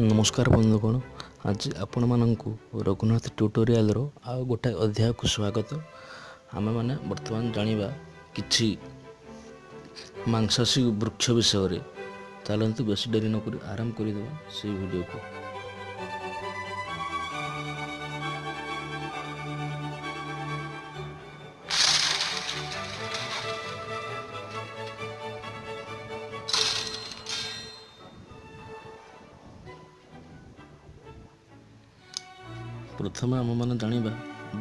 ନମସ୍କାର ବନ୍ଧୁଗଣ, ଆଜି ଆପଣମାନଙ୍କୁ ରଘୁନାଥ ଟ୍ୟୁଟୋରିଆଲର ଆଉ ଗୋଟାଏ ଅଧ୍ୟାୟକୁ ସ୍ୱାଗତ। ଆମେମାନେ ବର୍ତ୍ତମାନ ଜାଣିବା କିଛି ମାଂସାଶୀ ବୃକ୍ଷ ବିଷୟରେ। ଚାଲନ୍ତୁ, ବେଶୀ ଡେରି ନକରି ଆରମ୍ଭ କରିଦେବା ସେଇ ଭିଡ଼ିଓକୁ। ପ୍ରଥମେ ଆମେମାନେ ଜାଣିବା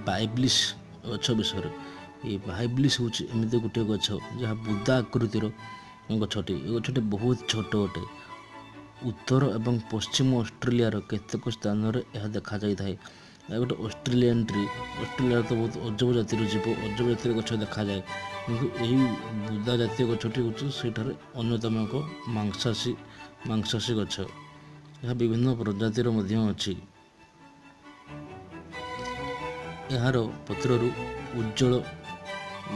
ବାଇବ୍ଲିସ୍ ଗଛ ବିଷୟରେ। ଏଇ ବାଇବ୍ଲିସ୍ ହେଉଛି ଏମିତି ଗୋଟିଏ ଗଛ, ଯାହା ବୁଦା ଆକୃତିର ଗଛଟି। ଏ ଗଛଟି ବହୁତ ଛୋଟ ଅଟେ। ଉତ୍ତର ଏବଂ ପଶ୍ଚିମ ଅଷ୍ଟ୍ରେଲିଆର କେତେକ ସ୍ଥାନରେ ଏହା ଦେଖାଯାଇଥାଏ। ଏହା ଗୋଟେ ଅଷ୍ଟ୍ରେଲିଆନ୍ ଟ୍ରି। ଅଷ୍ଟ୍ରେଲିଆରେ ତ ବହୁତ ଅଜବ ଜାତିର ଜୀବ, ଅଜବ ଜାତିର ଗଛ ଦେଖାଯାଏ, କିନ୍ତୁ ଏହି ବୁଦା ଜାତୀୟ ଗଛଟି ହେଉଛି ସେଠାରେ ଅନ୍ୟତମ ଏକ ମାଂସାଶୀ ଗଛ। ଏହା ବିଭିନ୍ନ ପ୍ରଜାତିର ମଧ୍ୟ ଅଛି। ଏହାର ପତ୍ରରୁ ଉଜ୍ଜଳ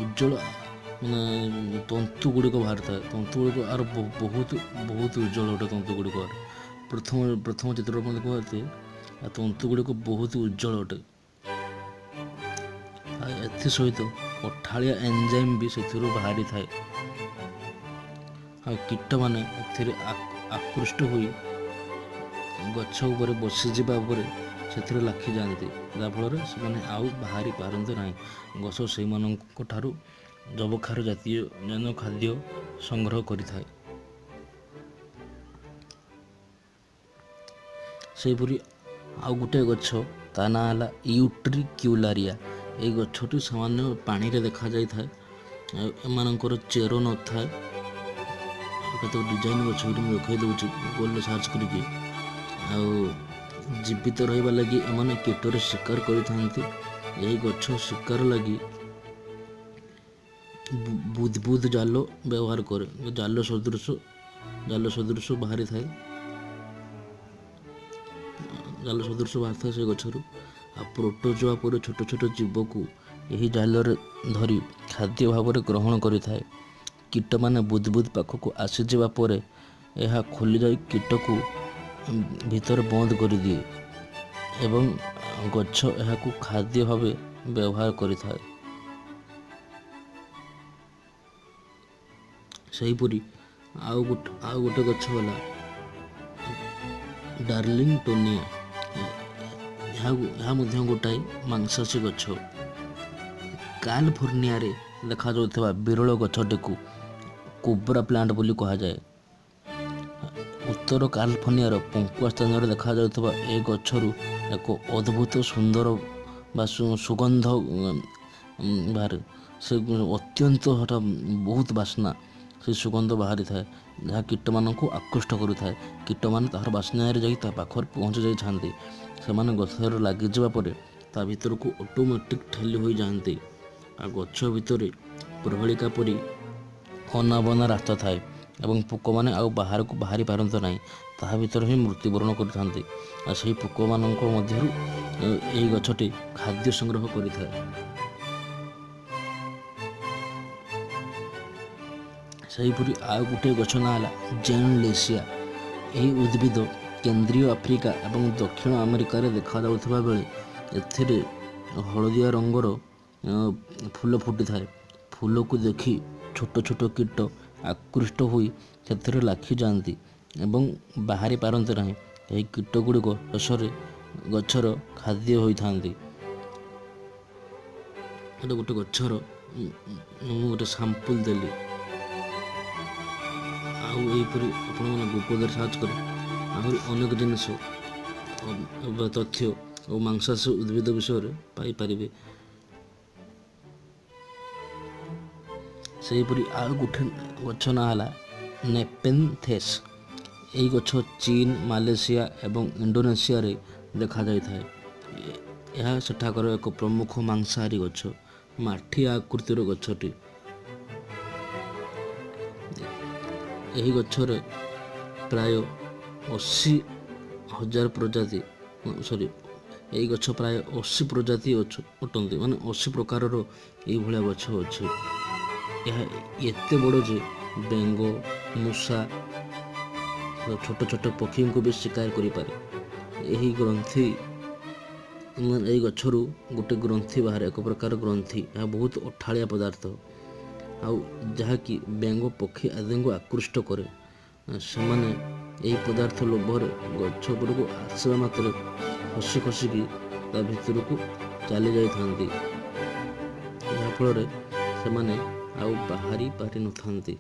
ଉଜ୍ଜଳ ମାନେ ତନ୍ତୁ ଗୁଡ଼ିକ ବାହାରିଥାଏ। ତନ୍ତୁ ଗୁଡ଼ିକ ଆର ବହୁତ ବହୁତ ଉଜ୍ଜଳ ଅଟେ। ତନ୍ତୁ ଗୁଡ଼ିକ ପ୍ରଥମ ଚିତ୍ର ଆପଣ ଦେଖୁପାରୁଥିବେ, ଆଉ ତନ୍ତୁ ଗୁଡ଼ିକ ବହୁତ ଉଜ୍ଜଳ ଅଟେ। ଆଉ ଏଥିସହିତ ଅଠାଳିଆ ଏନଜାଇମ୍ ବି ସେଥିରୁ ବାହାରିଥାଏ, ଆଉ କୀଟମାନେ ଏଥିରେ ଆକୃଷ୍ଟ ହୋଇ ଗଛ ଉପରେ ବସିଯିବା ଉପରେ ସେଥିରେ ଲାଖିଯାଆନ୍ତି, ଯାହାଫଳରେ ସେମାନେ ଆଉ ବାହାରି ପାରନ୍ତି ନାହିଁ। ଗଛ ସେଇମାନଙ୍କ ଠାରୁ ଯବକ୍ଷାର ଜାତୀୟ ଜନ ଖାଦ୍ୟ ସଂଗ୍ରହ କରିଥାଏ। ସେହିପରି ଆଉ ଗୋଟିଏ ଗଛ, ତା ନାଁ ହେଲା ୟୁଟ୍ରିକ୍ୟୁଲାରିଆ। ଏଇ ଗଛଟି ସାମାନ୍ୟ ପାଣିରେ ଦେଖାଯାଇଥାଏ, ଆଉ ଏମାନଙ୍କର ଚେର ନଥାଏ। କେତେକ ଡିଜାଇନ୍ ଗଛ ଏଠି ମୁଁ ଦେଖାଇ ଦେଉଛି ଗୁଗଲରେ ସର୍ଚ୍ଚ କରିକି। ଆଉ ଜୀବିତ ରହିବା ଲାଗି ଏମାନେ କୀଟର ଶିକାର କରିଥାନ୍ତି। ଏହି ଗଛ ଶିକାର ଲାଗି ବୁଦବୁଦ ଜାଲ ବ୍ୟବହାର କରେ। ଜାଲ ସଦୃଶ ବାହାରିଥାଏ, ଜାଲ ସଦୃଶ ବାହାରିଥାଏ ସେ ଗଛରୁ। ଆଉ ପ୍ରୋଟୋଜୋଆ ପରି ଛୋଟ ଛୋଟ ଜୀବକୁ ଏହି ଜାଲରେ ଧରି ଖାଦ୍ୟ ଭାବରେ ଗ୍ରହଣ କରିଥାଏ। କୀଟମାନେ ବୁଦବୁଦ ପାଖକୁ ଆସିଯିବା ପରେ ଏହା ଖୋଲିଯାଇ କୀଟକୁ ଭିତରେ ବନ୍ଦ କରିଦିଏ ଏବଂ ଗଛ ଏହାକୁ ଖାଦ୍ୟ ଭାବେ ବ୍ୟବହାର କରିଥାଏ। ସେହିପରି ଆଉ ଗୋଟେ ଗଛ ହେଲା ଡାର୍ଲିଂଟୋନିଆ। ଏହା ମଧ୍ୟ ଗୋଟାଏ ମାଂସାଶୀ ଗଛ। କାଲିଫୋର୍ନିଆରେ ଦେଖାଯାଉଥିବା ବିରଳ ଗଛଟିକୁ କୋବ୍ରା ପ୍ଲାଣ୍ଟ ବୋଲି କୁହାଯାଏ। ଉତ୍ତର କାଲିଫୋର୍ନିଆର ପଙ୍କୁଆ ସ୍ଥାନରେ ଦେଖାଯାଉଥିବା ଏ ଗଛରୁ ଏକ ଅଦ୍ଭୁତ ସୁନ୍ଦର ବା ସୁଗନ୍ଧ ବାହାରେ। ସେ ଅତ୍ୟନ୍ତ ସେଟା ବହୁତ ବାସ୍ନା, ସେ ସୁଗନ୍ଧ ବାହାରିଥାଏ, ଯାହା କୀଟମାନଙ୍କୁ ଆକୃଷ୍ଟ କରିଥାଏ। କୀଟମାନେ ତାହାର ବାସ୍ନାରେ ଯାଇ ତା ପାଖରେ ପହଞ୍ଚି ଯାଇଥାନ୍ତି। ସେମାନେ ଗଛରେ ଲାଗିଯିବା ପରେ ତା ଭିତରକୁ ଅଟୋମେଟିକ୍ ଠେଲି ହୋଇଯାଆନ୍ତି। ଆଉ ଗଛ ଭିତରେ ପ୍ରହେଳିକା ପରି ଅନାବନା ରାସ୍ତା ଥାଏ ଏବଂ ପୋକମାନେ ଆଉ ବାହାରକୁ ବାହାରି ପାରନ୍ତି ନାହିଁ, ତାହା ଭିତରେ ହିଁ ମୃତ୍ୟୁବରଣ କରିଥାନ୍ତି। ଆଉ ସେହି ପୋକମାନଙ୍କ ମଧ୍ୟରୁ ଏହି ଗଛଟି ଖାଦ୍ୟ ସଂଗ୍ରହ କରିଥାଏ। ସେହିପରି ଆଉ ଗୋଟିଏ ଗଛ ନାଁ ହେଲା ଜେନଲେସିଆ। ଏହି ଉଦ୍ଭିଦ କେନ୍ଦ୍ରୀୟ ଆଫ୍ରିକା ଏବଂ ଦକ୍ଷିଣ ଆମେରିକାରେ ଦେଖାଯାଉଥିବା ବେଳେ ଏଥିରେ ହଳଦିଆ ରଙ୍ଗର ଫୁଲ ଫୁଟିଥାଏ। ଫୁଲକୁ ଦେଖି ଛୋଟ ଛୋଟ କୀଟ ଆକୃଷ୍ଟ ହୋଇ ସେଥିରେ ଲାଖିଯାଆନ୍ତି ଏବଂ ବାହାରି ପାରନ୍ତି ନାହିଁ। ଏହି କୀଟ ଗୁଡ଼ିକ ଶେଷରେ ଗଛର ଖାଦ୍ୟ ହୋଇଥାନ୍ତି। ଏଇଟା ଗୋଟେ ଗଛର ମୁଁ ଗୋଟେ ସାମ୍ପୁଲ ଦେଲି। ଆଉ ଏହିପରି ଆପଣମାନେ ଗୁଗଲରେ ସର୍ଚ୍ଚ କରି ଆହୁରି ଅନେକ ଜିନିଷ ବା ତଥ୍ୟ ଓ ମାଂସାଶୀ ଉଦ୍ଭିଦ ବିଷୟରେ ପାଇପାରିବେ। ସେହିପରି ଆଉ ଗୋଟେ ଗଛ ନାଁ ହେଲା ନେପେନ୍ଥେସ୍। ଏହି ଗଛ ଚୀନ, ମାଲେସିଆ ଏବଂ ଇଣ୍ଡୋନେସିଆରେ ଦେଖାଯାଇଥାଏ। ଏହା ସେଠାକାର ଏକ ପ୍ରମୁଖ ମାଂସାହାରୀ ଗଛ। ମାଠିଆ ଆକୃତିର ଗଛଟି। ଏହି ଗଛରେ ପ୍ରାୟ 80,000 ପ୍ରଜାତି, ସରି, ଏହି ଗଛ ପ୍ରାୟ 80 ପ୍ରଜାତି ଅଟନ୍ତି, ମାନେ 80 ପ୍ରକାରର ଏଇଭଳିଆ ଗଛ ଅଛି। ଏହା ଏତେ ବଡ଼ ଯେ ବେଙ୍ଗ, ମୂଷା ଛୋଟ ଛୋଟ ପକ୍ଷୀଙ୍କୁ ବି ଶିକାର କରିପାରେ। ଏହି ଗ୍ରନ୍ଥି, ଏହି ଗଛରୁ ଗୋଟେ ଗ୍ରନ୍ଥି ବାହାରେ, ଏକ ପ୍ରକାର ଗ୍ରନ୍ଥି। ଏହା ବହୁତ ଅଠାଳିଆ ପଦାର୍ଥ, ଆଉ ଯାହାକି ବେଙ୍ଗ, ପକ୍ଷୀ ଆଦିଙ୍କୁ ଆକୃଷ୍ଟ କରେ। ସେମାନେ ଏହି ପଦାର୍ଥ ଲୋଭରେ ଗଛ ଉପରକୁ ଆସିବା ମାତ୍ରେ ଖସି ଖସିକି ତା ଭିତରକୁ ଚାଲି ଯାଇଥାନ୍ତି, ଯାହାଫଳରେ ସେମାନେ ଆଉ ବାହାରି ପାରିନଥାନ୍ତି।